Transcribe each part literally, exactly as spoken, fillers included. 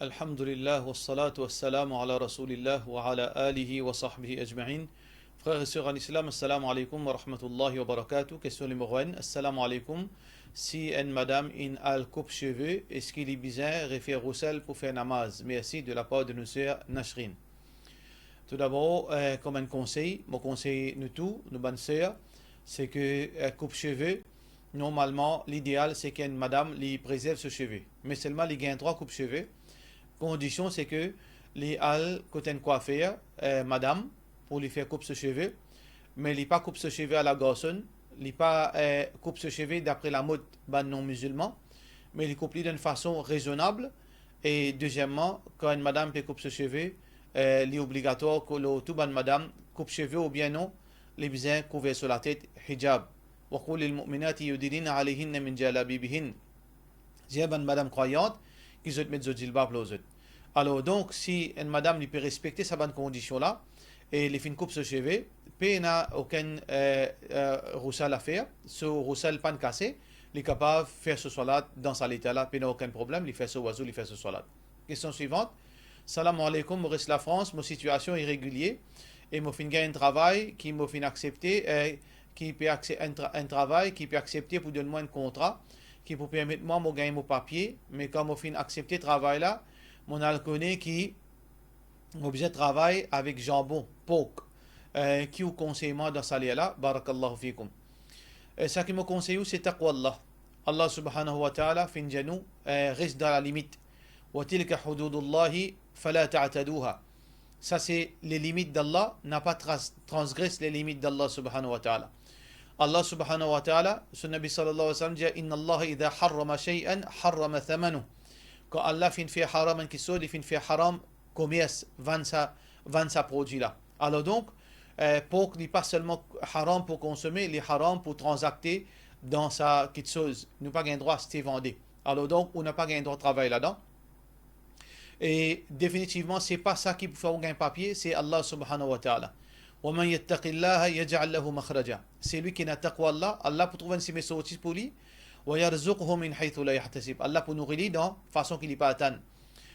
Alhamdulillah, wassalatu wassalamu ala Rasoulillah wa ala alihi wa sahbihi ajmain. Frer e ser an Islam, assalamu alaikum wa rahmatullahi wa barakatuh. Kestion nimero enn, assalamu alaikum. Si enn madam inn al koup seve, eski li bizin refer rousal pou fer namaz? Mersi, de lapar de nou ser Nashrine. Toudabor, eh, kom enn konsey, mo konsey nou tou, nou bann ser, se ke, eh, koup seve, normalman, lideal, se ki enn madam, li prezerv so seve. Me selman, li gagn drwa koup seve. Kondision, se ke li al kot enn kwafer, eh, madam, pou li fer koup so seve. Me li pa koup so seve ala garson, li pa, eh, koup so seve dapre lamod bann non-mizilman, me li koup li dan enn fason rezonab. E dezieman, kan enn madam pe koup so seve, eh, li obligatwar ki lor tou bann madam, koup seve oubien non, li bizin kouver so latet, hijab. Wa qul lil mu'minati yudnina alayhinna min jalabibihin. Dir bann madam krwayant ki zot met zot zilbab lor zot. Alor, donk, si enn madam li pe respekte sa bann kondision la, e li finn koup so seve, pena okenn, eh, eh, rousal a fer, so rousal pann kase, li kapav fer so swalat dan sa leta la, pena okenn problem, li fer so wazou, li fer so swalat. Kestion swivant. Salam aleykoum, mo res Lafrans, mo sitiasion iregilie e mo finn gagn enn travay ki mo finn aksepte, eh, ki pe akse-, enn tra-, enn travay ki pe aksepte pou donn mwa enn kontra, ki pou permet mwa mo gagn mo papie, me kan mo finn aksepte travay la, mo'nn al kone ki mo bizin travay avek zanbon, pork. Eh, ki ou konsey mwa dan sa ler la? Barakallahu fikum. Eh, sa ki mo konsey ou, se taqwa Allah. Allah subhanahu wa ta'ala finn dir nou, eh, res dan lalimit. Wa tilka hududullahi fala ta'taduha. Sa se lelimit d'Allah, na pa trans-, transgres lelimit d'Allah subhanahu wa ta'ala. Allah subhanahu wa ta'ala, so Nabi sallallahu alayhi wa sallam dir, inna Allaha idha harrama shay'an, harrama thamanuh. Kan Allah finn fer haram enn kiksoz, li finn fer haram komers, vann sa, vann sa prodwi la. Alor donk, eh, pork li pa selman haram pou konsome, li haram pou tranzakte dan sa kiksoz. Nou pa gagn drwa aste vande. Alor donk, ou napa gagn drwa travay ladan. E definitivman, se pa sa ki pou fer ou gagn papie, se Allah subhanahu wa ta'ala. Wa man yattaqillaha yaj'al lahu makhraja. Selwi ki ena taqwa Allah, Allah pou trouv enn sime sorti pou li. Wa yarzuqhu min haythu la yahtasib. Allah pou nouri li dan fason ki li pa atann.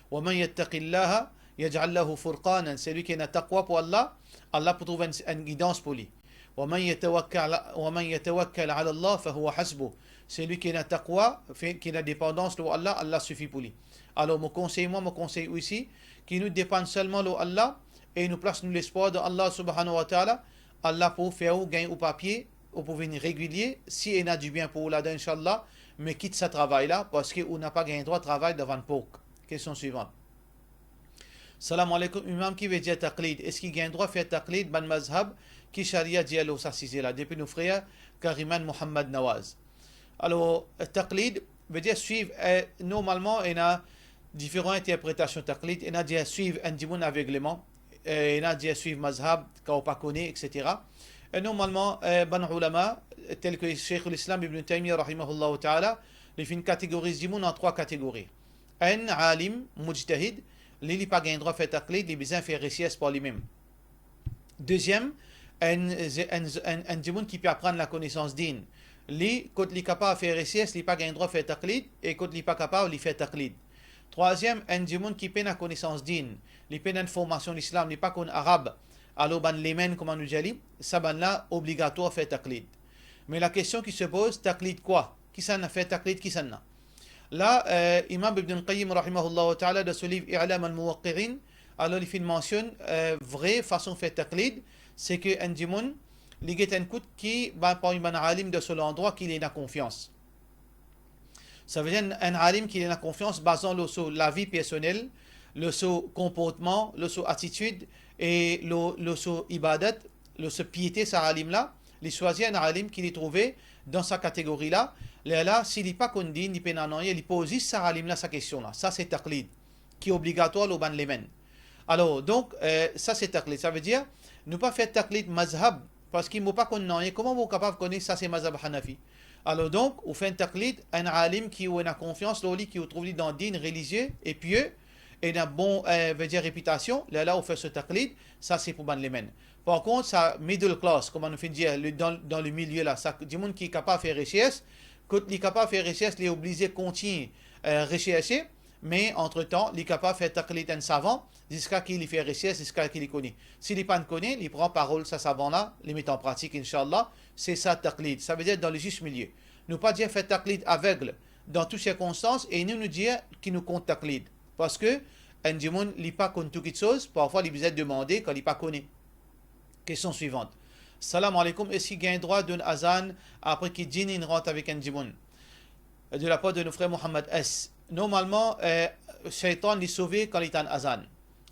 Wa man yattaqillaha yaj'al lahu furqanan. Selwi ki ena taqwa pou Allah, Allah pou trouv enn, enn gidans pou li. Wa man yatawakkal, wa man yatawakkal ala Allah fahuwa hasbuh. Selwi ki ena taqwa, fe-, ki ena depandans lor Allah, Allah sifi pou li. Alor, mo konsey mwa, mo konsey ou isi, ki nou depann selman lor Allah e nou plas nou lespwar dan Allah subhanahu wa ta'ala. Allah pou fer ou gagn ou papie, ou pou vinn regilie, si ena dibien pou ou ladan, inshallah, me kit sa travay la, parski ou napa gagn drwa travay dan vann pork. Kestion swivant. Salam aleykoum, imam, ki vedir taqlid? Eski gagn drwa fer taqlid bann mazhab? Ki sharia dir lor sa size la? Depi nou frer Kariman Mohammad Nawaz. Alor, taqlid vedir swiv, eh, normalman, ena diferan interpretasion taqlid. Ena dir swiv enn dimoun avegleman, eh, ena dir swiv mazhab, kan ou pa kone, et cetera. E normalman, eh, bann oulama, tel ki Sheikh al-Islam Ibn Taymiyyah rahimahullahu ta'ala, li finn kategoriz dimoun an trwa kategori. Enn alim, mujtahid, li, li pa gagn drwa fer taqlid, li bizin fer resers par limem. Deziem, enn, enn, enn, enn dimoun ki pe aprann lakonesans din. Li, kot li kapav fer resers, li pa gagn drwa fer taqlid, e kot li pa kapav, li fer taqlid. Trwaziem, enn dimoun ki pena konesans din, li pena enn formasion lislam, li pa konn arab, alor bann lemem, kouma nou dir li, sa bann la obligatwar fer taqlid. Me lakestion ki se poz, taqlid kwa? Kisannla fer taqlid kisannla? La, eh, Imam Ibn Qayyim rahimahullahu ta'ala, dan so liv I'lam al-Muwaqqi'in, alor li finn mansionn, eh, vre fason fer taqlid, se ki enn dimoun, li get enn kout ki, ba, parmi bann alim dan so landrwa ki li ena konfians. Savedir enn, enn alim ki li ena konfians bazan lor so lavi personel, lor so konportman, lor so atitid e lor, lor so ibadat, lor so piete sa alim la, li swazir enn alim ki li trouve dan sa kategori la, lerla, si li pa konn din, li pena nanye, li poz zis sa alim la sa kestion la. Sa se taqlid, ki obligatwar lor bann lemem. Alor, donk, eh, sa se taqlid. Savedir, nou pa fer taqlid mazhab, parski mo pa konn nanye, kouma mo kapav kone sa se mazhab Hanafi? Alor donk, ou fer enn taqlid enn alim ki ou ena konfians lor li, ki ou trouv li dan din, relizie e pie, ena bon, eh, vedir repitasion, lerla ou fer so taqlid, sa se pou bann lemem. Par kont, sa middle class, kouma nou finn dir, le, dan, dan le milie la, sa dimoun ki kapav fer resers, kot li kapav fer resers, li oblize kontign, eh, reserse, Me antretan, li kapav fer taklid enn savan, ziska ki li fer resers, ziska ki li kone. Si li pa'nn kone, li pran parol sa savan la, li met an pratik, inshallah, se sa taklid. Savedir dan le zis milie. Nou pa dir fer taklid aveg dan tou sirkonstans, e nou, nou dir ki nou kont taklid. Parski enn dimoun, li pa konn tou kitsoz, parfwa li bizin demande kan li pa kone. Kestion swivant. Salam aleykoum, eski gagn drwa donn azan apre ki djinn inn rant avek enn dimoun? De la par de nou frer Mohammad S. Normalman, eh, shaytan li sove kan li tann azan.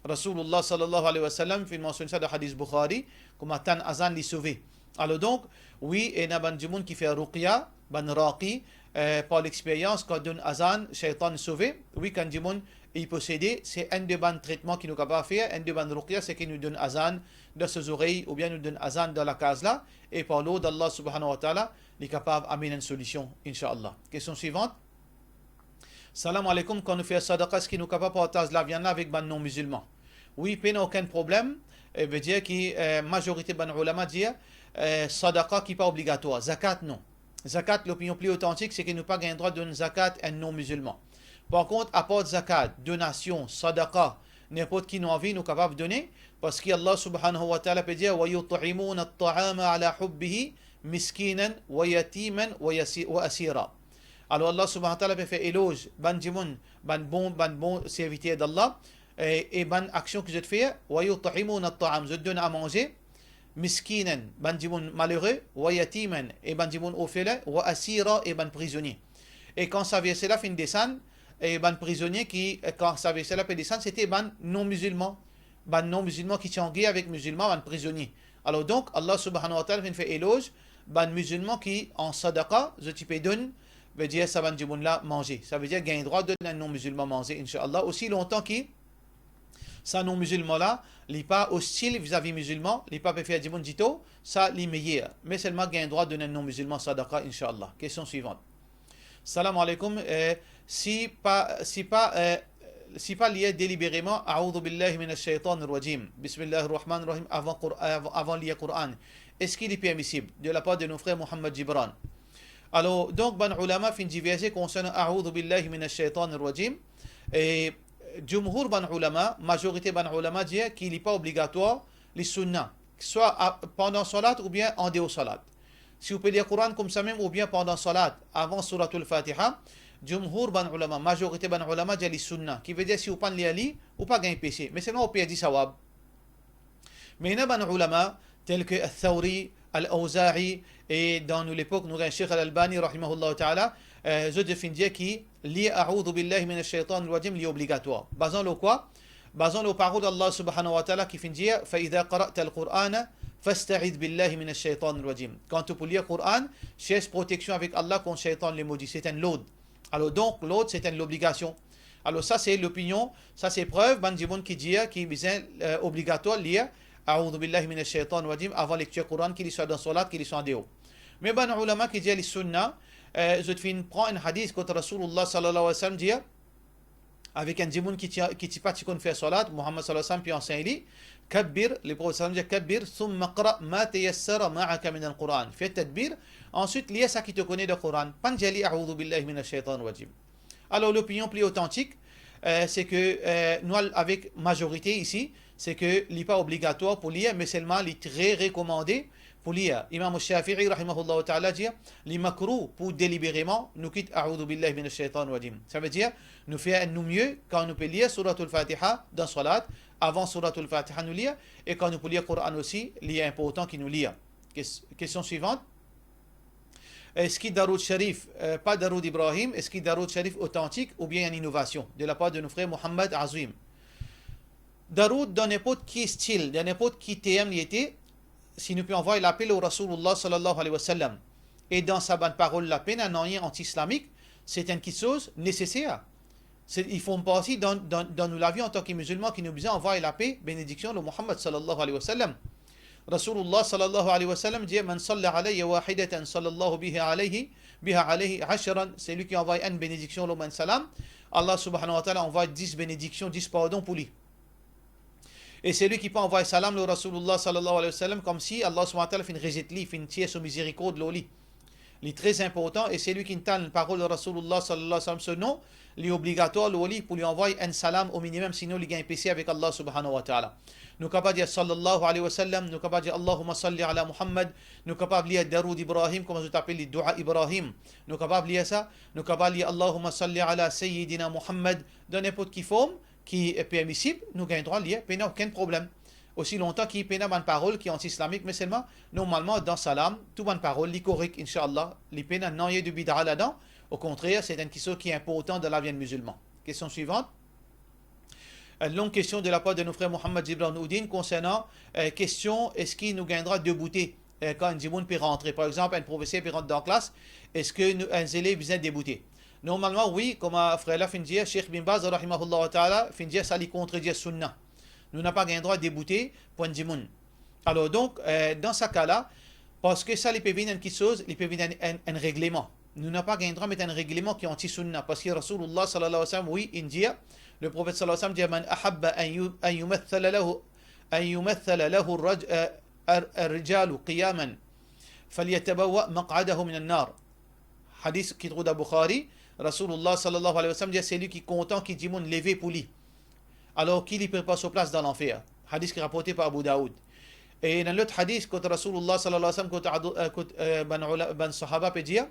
Rasoulullah sallallahu alayhi wa sallam finn mansionn sa dan hadis Bukhari, kouma tann azan li sove. Alor donk, wi, ena bann dimoun ki fer ruqya, bann raqi, eh, par lexperyans, kan donn azan, shaytan sove. Wi, kan dimoun li posede, se enn de bann tretman ki nou kapav fer, enn de bann ruqya, se ki nou donn azan dan so zorey, oubien nou donn azan dan lakaz la, e par lord Allah subhanahu wa ta'ala, li kapav amenn enn solision, inshallah. Kestion swivant. Salam aleykoum, kan nou fer sadaqa, eski nou kapav partaz laviann la avek bann non-mizilman? Wi, pena okenn problem. E, vedir ki, eh, mazorite bann oulama dir, eh, sadaqa ki pa obligatwar, zakat non. Zakat, lopinion pli otantik, se ki nou pa gagn drwa donn zakat enn non-mizilman. Par kont, apar zakat, donasion, sadaqa, ninport ki nou anvi, nou kapav done, parski Allah subhanahu wa ta'ala pe dir, "Wa yut'imuna at-ta'ama ala hubbihi miskinan wa yatiman wa yasi-, wa asira." Alor Allah subhanahu wa ta'ala pe fer eloz bann dimoun, bann bon, bann bon serviter d'Allah, e, e bann aksion ki zot fer, "Wa yut'imuna at-ta'am", zot donn a manze, "miskinan", bann dimoun malere, "wa yatiman", e bann dimoun orfelin, "wa asira", e bann prizonie. E kan sa verse la finn desann, e bann prizonie ki, kan sa verse la pe desann, sete bann non-mizilman. Bann non-mizilman ki ti an ger avek mizilman, bann prizonie. Alor donk, Allah subhanahu wa ta'ala finn fer eloz bann mizilman ki an sadaqa, zot ti pe donn, vedir sa bann dimoun la manze. Savedir gagn drwa donn enn non-mizilman manze, inshallah, osi lontan ki sa non-mizilman la, li pa ostil vizavi mizilman, li pa pe fer dimoun ditor, sa li meyer. Me selman gagn drwa donn enn non-mizilman sadaqa, inshallah. Kestion swivant. Salam aleykoum, eh, si pa, si pa, eh, si pa lir delibereman, "A'udhu billahi minash shaytanir rajim, bismillahir rahmanir rahim", avan Kour-, avan, avan lir Koran, eski li permisib? De la par de nou frer Mohammad Gibran. Alor, donk, bann oulama finn diverze konsernan "A'udhu billahi minash shaytanir rajim", e djumhour bann oulama, mazorite bann oulama dir ki li pa obligatwar, li sunna, swa a-, pandan salat oubien andeor salat. Si ou pe lir Koran koumsamem oubien pandan salat, avan Souratul Fatiha, djumhour bann oulama, mazorite bann oulama dir li sunna, ki vedir si ou pa'nn lir li, ou pa gagn pese, me selman ou perdi sawab. Me ena bann oulama, tel ke Ath-Thawri, Al-Awza'i, e dan nou lepok, nou gagn Sheikh Al-Albani, rahimahullahu ta'ala, eh, zot, zot finn dir ki lir "A'udhu billahi minash shaytanir rajim", li obligatwar. Bazan lor kwa? Bazan lor parol Allah subhanahu wa ta'ala ki finn dir, "Fa idha qara'tal Qur'ana fasta'idh billahi minash shaytanir rajim." Kan to pou lir Koran, sers proteksion avek Allah kont shaytan lemodi. Se enn lord. Alor donk, lord, se enn lobligasion. Alor sa se lopinion, sa se prev bann dimoun ki dir ki bizin, eh, obligatwar lir "A'udhu billahi minash shaytanir rajim" avan lektir Koran, ki li swa dan salat, ki li swa andeor. Me bann oulama ki dir li sunna, eh, zot finn pran enn hadis kot Rasoulullah sallallahu alayhi wa sallam dir, avek enn dimoun ki ti, ki ti pa ti konn fer salat, Mohammad sallallahu alayhi wa sallam pe ansegn li, "Kabbir", Leprofet sallam dir, "Kabbir, thumma qra ma tayassara ma'aka minal Qur'an." Fer takbir, answit lir sa ki to kone dan Koran. Pa'nn dir li, "A'udhu billahi minash shaytanir rajim." Alor, lopinion pli otantik, eh, se ke, eh, nou al avek mazorite isi, se ke li pa obligatwar pou lir, me selman li tre rekomande pou lir. Imam Shafi'i, rahimahullahu ta'ala, dir, li makrouh pou delibereman nou kit "A'udhu billahi minash shaytanir rajim". Savedir, nou fer nou mie kan nou pe lir Souratul Fatiha dan salat, avan Souratul Fatiha nou lir, e kan nou pou lir Koran osi, li inportan ki nou lir. Kes-, kestion swivant. Eski Daroud Sharif, eh, pa Daroud Ibrahim, eski Daroud Sharif otantik oubien enn inovasion de la par de nou frer Mohammad Azim? Daroud dan ninport ki stil, dan ninport ki term li ete, si nou pe anvway lape lor Rasoulullah sallallahu alayhi wa sallam, e dan sa bann parol la pena nanye anti-islamik, se enn kitsoz neseser. Se, li form parti dan, dan, dan nou lavi antan ki mizilman, ki nou bizin anvway lape, benediksion lor Mohammad sallallahu alayhi wa sallam. Rasoulullah sallallahu alayhi wa sallam dir, "Man salla alayya wahidatan sallallahu biha alayhi, biha alayhi ashran." Selwi ki anvway enn benediksion lor mwa, enn salam, Allah subhanahu wa ta'ala anvway dis benediksion, dis pardon pou li. E selwi ki pa anvway salam lor Rasoulullah sallallahu alayhi wa sallam, koumsi Allah subhanahu wa ta'ala finn rezet li, finn tir so mizerikord lor li. Li tre inportan, e selwi ki tann parol Rasoulillah sallallahu alayhi wa sallam so non, li obligatwar lor li pou li anvway enn salam ominimem, sinon li gagn pese avek Allah subhanahu wa ta'ala. Nou kapav dir sallallahu alayhi wa sallam, nou kapav dir Allahumma salli ala Muhammad, nou kapav lir Daroud Ibrahim, kouma zot apel li Doua Ibrahim. Nou kapav lir sa, nou kapav lir Allahumma salli ala Sayyidina Muhammad, dan ninport ki form ki, eh, permisib, nou gagn drwa lir, pena okenn problem. Osi lontan ki pena bann parol ki anti-islamik, me selman, normalman, dan salam, tou bann parol, li korek, inshallah, li pena nanye de bida ladan. Okontrer, se enn kiksoz ki inportan dan lavi enn mizilman. Kestion swivant. Enn long kestion de lapar de nou frer Mohammad Zibran Oudin konsernan, eh, kestion, eski nou gagn drwa deboute, eh, kan enn dimoun pe rantre? Par exanp, enn profeser pe rant dan klas, eski nou, enn zelev bizin deboute? Normalman, wi, kouma frer la finn dir, Sheikh Bin Baz, rahimahullah ta'ala, finn dir sa li kontredir sunna. Nou napa gagn drwa deboute pou enn dimoun. Alor donk, eh, dan sa ka la, parski sa li pe vinn enn kiksoz, li pe vinn enn, enn, enn regleman. Nou napa gagn drwa met enn regleman ki anti sunna, parski Rasoulillah sallallahu alayhi wa sallam, wi, inn dir, le profet sallallahu alayhi wa sallam dir, "Man ahabba an yu-, an yumathala lahu, an yumathala lahu ar-raj-, eh, ar-, ar-rijalu qiyaman, falyatabawwa maq'adahu minan nar." Hadis ki trouv dan Bukhari, Rasoulillah sallallahu alayhi wa sallam dir, selwi ki kontan ki dimoun leve pou li, alor ki li prepar so plas dan lanfer. Hadis ki raporte par Abu Daoud. E dan lot hadis, kot Rasoulillah sallallahu alayhi wa sallam, kot adu-, eh, kot, eh, bann ula-, bann sahaba pe dir,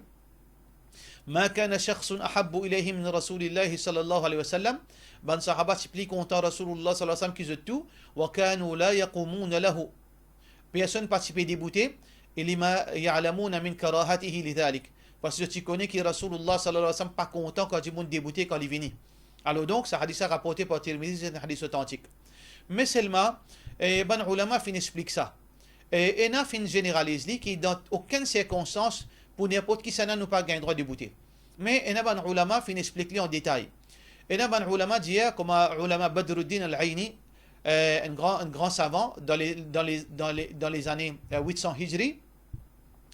"Ma kana shakhsun ahabbu ilayhi min Rasulillahi sallallahu alayhi wa sallam." Bann sahaba ti pli kontan Rasoulillah sallallahu alayhi wa sallam ki zot tou, "wa kanu la yaqumuna lahu." Personn pa ti pe deboute, e lima ya'lamuna min karahatihi lidhalik, parski zot ti kone ki Rasoulillah sallallahu alayhi wa sallam pa kontan kan dimoun deboute kan li vini. Alor donk, sa hadis la raporte par Tirmizi, se enn hadis otantik. Me selman, eh, bann oulama finn explik sa. E ena finn zeneraliz li ki dan okenn sirkonstans, pou ninport kisannla, nou pa gagn drwa deboute. Me ena bann oulama finn explik li an detay. Ena bann oulama dir, kouma oulama Badruddin Al-Aini, eh, enn gran, enn gran savan dan le, dan le, dan le, dan lezane, eh, wit san Hijri.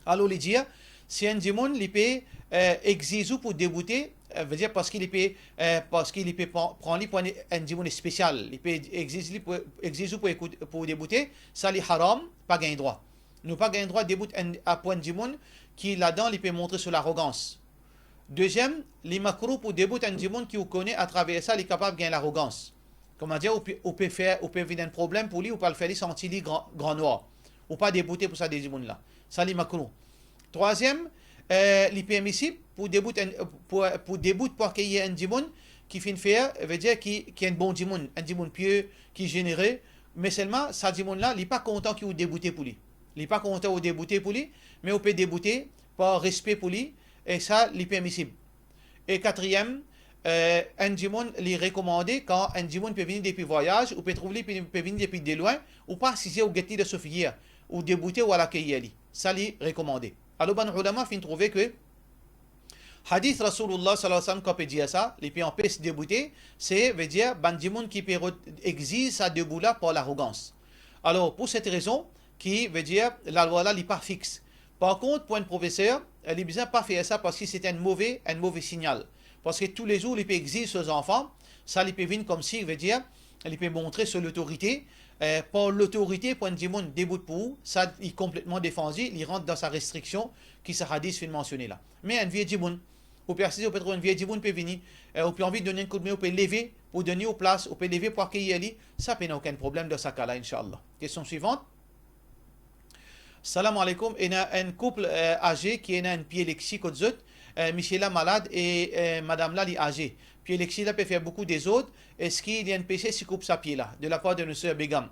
Alor li dir, si enn dimoun li pe, eh, exiz ou pou deboute, eh, vedir parski li pe, eh, parski li pe pran, pran li pou enn, enn dimoun spesial, li pe exiz li pou, exiz ou pou ekout, pou deboute, sa li haram, pa gagn drwa. Nou pa gagn drwa debout enn, a pou enn dimoun ki ladan li pe montre so larogans. Deziem, li makrou pou debout enn dimoun ki ou kone atraver sa li kapav gagn larogans. Kouma dir, ou pe, ou pe fer, ou pe vinn enn problem pou li, ou pe al fer li santi li gran, gran nwar. Ou pa deboute pou sa de dimoun la. Sa li makrou. Trwaziem, eh, li permisib pou debout enn, pou, pou debout pou akeyir enn dimoun ki finn fer, vedir ki, ki enn bon dimoun, enn dimoun pie, ki zenere, me selman sa dimoun la, li pa kontan ki ou deboute pou li. Li pa kontan ou deboute pou li, me ou pe deboute par respe pou li, e sa, li permisib. E katriem, eh, enn dimoun, li rekomande, kan enn dimoun pe vini depi vwayaz, ou pe trouv li pe, pe vini depi delwin, ou pa asize, ou get li dan so figir, ou deboute, ou al akeyir li. Sa, li rekomande. Alor, bann oulama finn trouve ke hadis Rasoulillah sallallahu alayhi wa sallam, kan pe dir sa, li pe anpes deboute, se vedir bann dimoun ki pe rod-, exiz sa debout la par larogans. Alor, pou set rezon, ki vedir lalwa la, li pa fix. Par kont, pou enn profeser, eh, li bizin pa fer sa parski se enn move, enn move signal. Parski toulezour, li pe exiz so zanfan, sa li pe vinn koumsi, vedir, li pe montre so lotorite, eh, par lotorite pou enn dimoun debout pou ou, sa li konpletman defandi, li rant dan sa restriksion ki sa hadis finn mansione la. Me enn vie dimoun, ou pe asize, ou pe trouv enn vie dimoun pe vini, eh, ou pe anvi donn enn koudme, ou pe leve pou donn li ou plas, ou pe leve pou akeyir li, sa pena okenn problem dan sa ka la, inshallah. Kestion swivant. Salam aleykoum, ena enn koup, eh, aze ki ena enn pie lexi kot zot, eh, misie la malad e, eh, madam la li aze. Pie lexi la pe fer boukou dezord, eski li enn pese si koup sa pie la, de lapar de nou ser Begam?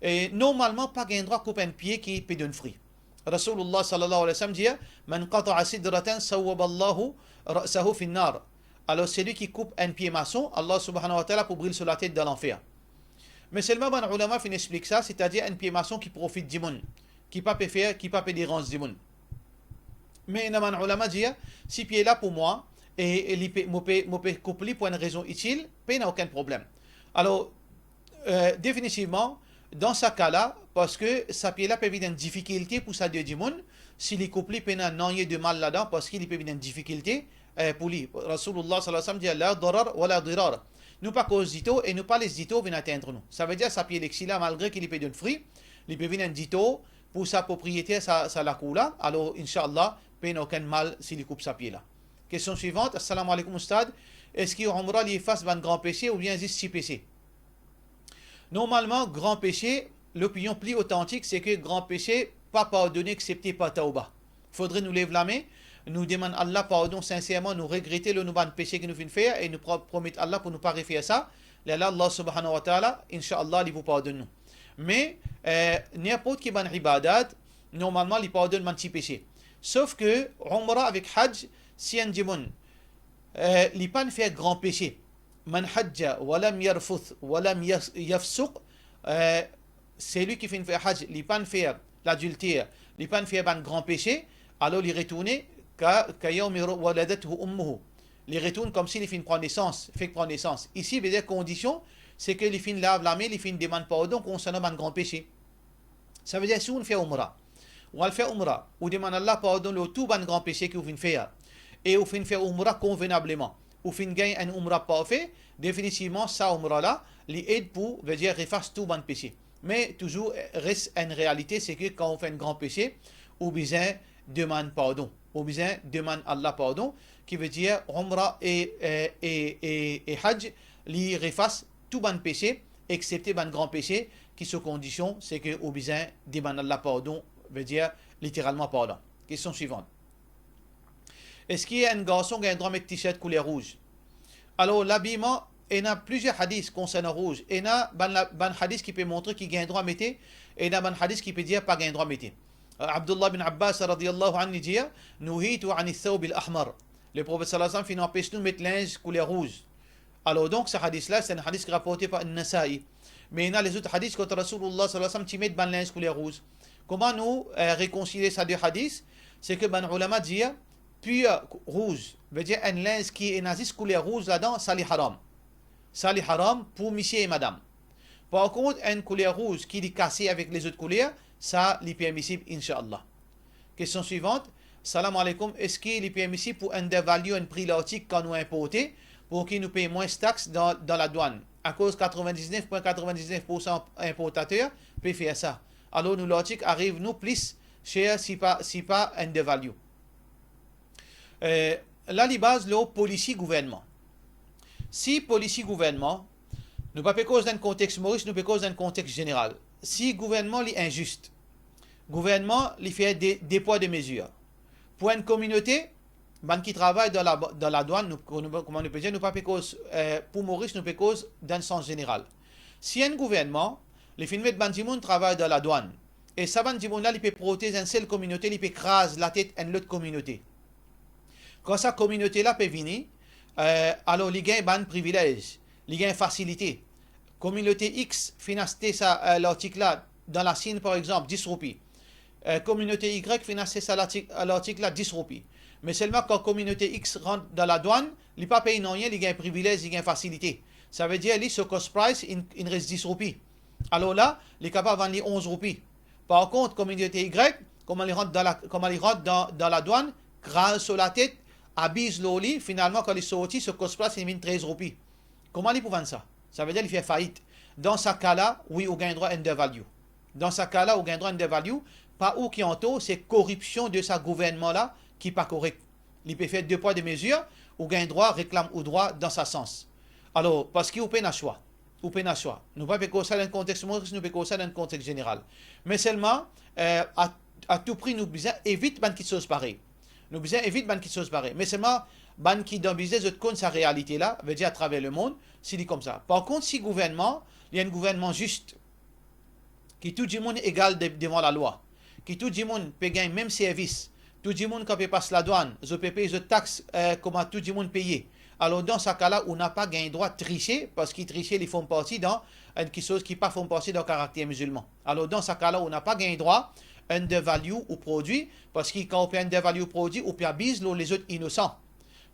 E normalman, pa gagn drwa koup enn pie ki pe donn fri. Rasoulillah sallallahu alayhi wa sallam dir, "Man qata'a sidratan sawwaba Allahu ra'sahu fin nar." Alor, selwi ki koup enn pie mason, Allah subhanahu wa ta'ala pou bril so latet dan lanfer. Me selman bann oulama finn explik sa, setadir enn pie mason ki profit dimoun, ki pa pe fer, ki pa pe deranz dimoun. Me ena bann oulama dir, si pie la pou mwa, e, e li pe, mo pe, mo pe koup li pou enn rezon itil, pena okenn problem. Alor, eh, definitivman, dan sa ka la, parski sa pie la pe vinn enn difikilte pou sa de dimoun, si li koup li, pena nanye de mal ladan, parski li pe vinn enn difikilte, eh, pou li. Rasoulillah sallallahu alayhi wa sallam dir, "La darar wa la dirar." Nou pa koz ditor e nou pa les ditor vinn atenn nou. Savedir sa pie lexi la, malgre ki li pe donn fri, li pe vinn enn ditor pou sa propriyeter sa, sa lakour la. Alor, inshallah, pena okenn mal si li koup sa pie la. Kestion swivant, Assalamu alaikum Oustad, eski Umra li efas bann gran pese oubien zis ti pese? Normalman, gran pese, lopinion pli otantik, se ke gran pese pa pardone eksepte par tawba. Fodre nou lev lame, nou demann Allah pardon sinserman, nou regrete lor nou bann pese ki nou finn fer e nou pro-, promet Allah pou nou pa refer sa. Lerla Allah subhanahu wa ta'ala, inshallah, li pou pardonn nou. Me, eh, ninport ki bann ibadat, normalman, li pardonn bann ti pese. Sof ke Umra avek Hajj, si enn dimoun, eh, li pa'nn fer gran pese, man hajja wa lam yarfuth wa lam yas-, yafsuq, eh, selwi ki finn fer Hajj, li pa'nn fer ladilter, li pa'nn fer bann gran pese, alor li retourne ka, ka yawmi waladathu ummuhu. Li retourn koumsi li finn pran nesans, fek pran nesans. Isi, vedir kondision, se ke li finn lav lame, li finn demann pardon konsernan bann gran pese. Savedir, si ou'nn fer Umra, ou al fer Umra, ou demann Allah pardon lor tou bann gran pese ki ou finn fer, e ou finn fer Umra konvenableman, ou finn gagn enn Umra parfe, definitivman, sa Umra la, li ed pou, vedir, efas tou bann pese. Me touzour, eh, res enn realite, se ke kan ou fer enn gran pese, ou bizin demann pardon. Ou bizin demann Allah pardon, ki vedir Umra e, e, e, e, e Hajj, li efas tou bann pese, eksepte bann gran pese, ki so kondision, se ke ou bizin demann Allah pardon, vedir, literalman parlan. Kestion swivant. Eski enn garson gagn drwa met t-shirt kouler rouz? Alor, labiman, ena plizier hadis konsernan rouz. Ena bann la-, bann hadis ki pe montre ki gagn drwa mete, ena bann hadis ki pe dir pa gagn drwa mete. Abdullah bin Abbas radiyallahu anhu, li dir, "Nuhitu ani thawbil ahmar." Leprofet sallallahu alayhi wa sallam finn anpes nou met linz kouler rouz. Alor donk, sa hadis la, se enn hadis ki raporte par An-Nasa'i. Me ena lezot hadis kot Rasoulullah sallallahu alayhi wa sallam ti met bann linz kouler rouz. Kouma nou, eh, rekonsilie sa de hadis? Se ke bann oulama dir, pir rouz, vedir enn linz ki ena zis kouler rouz ladan, sa li haram. Sa li haram pou misie e madam. Par kont, enn kouler rouz ki li kase avek lezot kouler, sa li permisib, inshallah. Kestion swivant. Salam aleykoum, eski li permisib pou undervalue enn pri lartik kan nou inporte, pou ki nou pey mwins tax dan, dan ladwann? Akoz katrevin-diznef pwin katrevin-diznef poursan inportater pe fer sa. Alor nou lartik ariv nou plis ser si pa, si pa undervalue. Eh, la li baz lor polisi gouvernman. Si polisi gouvernman, nou pa pe koz dan enn kontex Moris, nou pe koz dan enn kontex zeneral. Si gouvernman li inzis, gouvernman li fer de, de pwa de mezir. Pou enn kominote, bann ki travay dan la, dan ladwann, nou, nou, kouma nou pe dir, nou pa pe koz, eh, pou Moris, nou pe koz dan sans zeneral. Si enn gouvernman, li finn met bann dimoun travay dan ladwann, e sa bann dimoun la, li pe protez enn sel kominote, li pe kraz latet enn lot kominote. Kan sa kominote la pe vini, eh, alor li gagn bann privilez, li gagn fasilite. Kominote X finn aste sa, eh, lartik la dan Lasinn, par exanp, dis roupi. Eh, kominote Y finn aste sa lartik, lartik la dis roupi. Me selman kan kominote X rant dan ladwann, li pa pey nanye, li gagn privilez, li gagn fasilite. Savedir li, so cost price, inn, inn res dis roupi. Alor la, li kapav vann li onz roupi. Par kont, kominote Y, kouma li rant dan la, kouma li rant dan, dan ladwann, kraz so latet, abiz lor li, finalman, kan li sorti, so cost price inn vinn trez roupi. Kouma li pou vann sa? Savedir li fer fait. Dan sa ka la, wi, ou gagn drwa undervalue. Dan sa ka la, ou gagn drwa undervalue, pa ou ki antor, se koripsion de sa gouvernman la ki pa korek. Li pe fer de pwa de mezir, ou gagn drwa reklam ou drwa dan sa sans. Alor, parski ou pena swa. Ou pena swa. Nou pa pe koz sa dan kontex Moris, nou pe koz sa dan kontex zeneral. Me selman, eh, a, a tou pri nou bizin evit bann kitsoz parey. Nou bizin evit bann kitsoz parey. Me selman, bann ki dan biznes, zot konn sa realite la, vedir atraver lemond, si li koumsa. Par kont, si gouvernman, li enn gouvernman zis, ki tou dimoun egal de, devan lalwa, ki tou dimoun pe gagn mem servis, tou dimoun kan pe pas ladwann, zot pe pey zot tax, eh, kouma tou dimoun peye. Alor, dan sa ka la, ou napa gagn drwa trise, parski trise, li form parti dan enn kitsoz ki pa form parti dan karakter mizilman. Alor, dan sa ka la, ou napa gagn drwa undervalue ou prodwi, parski kan ou pe undervalue prodwi, ou pe abiz lor lezot inosan.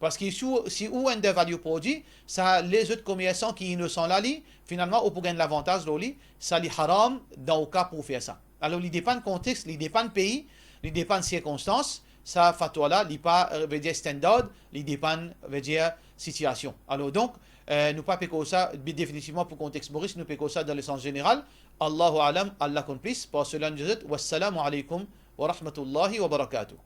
Parski si ou, si ou undervalue prodwi, sa lezot komersan ki inosan la, li, finalman, ou pou gagn lavantaz lor li, sa li haram dan ou ka pou fer sa. Alor, li depann kontex, li depann pei, li depann sirkonstans, sa fatwa la, li pa, eh, vedir standard, li depann, vedir sitiasion. Alor donk, eh, nou pa pe koz sa, bi-, definitivman pou kontex Moris, nou pe koz sa dan le sans zeneral. Allahu a'lam, Allah konn plis, par sela nou dir zot, wassalamu aleykoum wa rahmatullahi wa barakatuh.